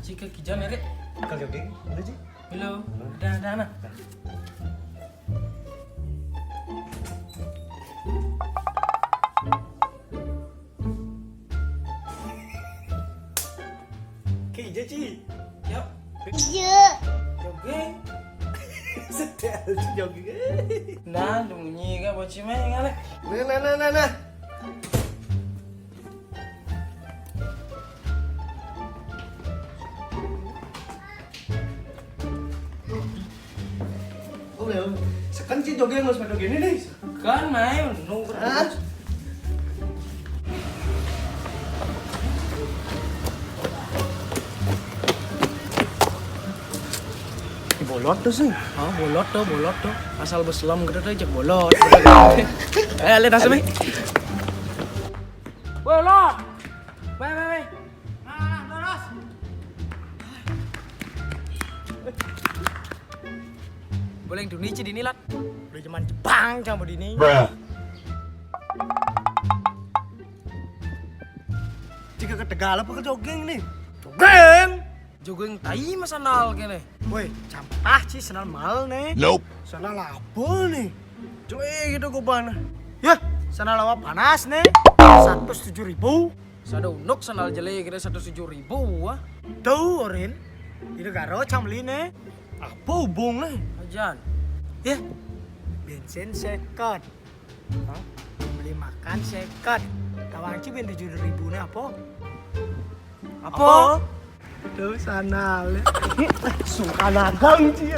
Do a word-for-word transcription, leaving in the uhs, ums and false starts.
Ci, ka kijan ya, Rek? Ka jogging, boleh, Ci? Halo. Dah, dah, nah. Ka ija, Ci? Yap. Ija. Jogging. Setel, Ci, jogging. Nah, bunyi ka bocil mah, ngalek. Nah, nah, nah, nah, nah. Oh, ya. Sekan, Ci, jogging, Mas, pada gini nih. Kan, main, nunggu. Hah? Bolot tuh sih. Oh, bolot tuh, bolot tuh. Asal beselam gitu tuh, cek bolot. Eh, lihat asal nih. Bolot. Weh, weh, weh. Nah, nah, terus. Boleh Indonesia di ini, Lat. Udah zaman Jepang sama di ini. Bruh. Jika ke Tegal apa ke jogging nih? Jogging. Jogging tai mah sandal kene. Woi, campah, Ci, sandal mahal nih. Nope. Sandal apa nih? Coy, gitu gua bana. Ya, sandal lawa panas nih. Seratus tujuh ribu. Sada unuk sandal jelé kira satu tujuh ribu, wah. Tuh, Rin. Ini karo cang beli nih. Apa hubungnya? Ajan. Ya, bensin seket. Hah? Beli makan seket. Tawang Ci ben tujuh ribu nih apa? Apa? Tuh, sandal. Sungkan agang, Ci.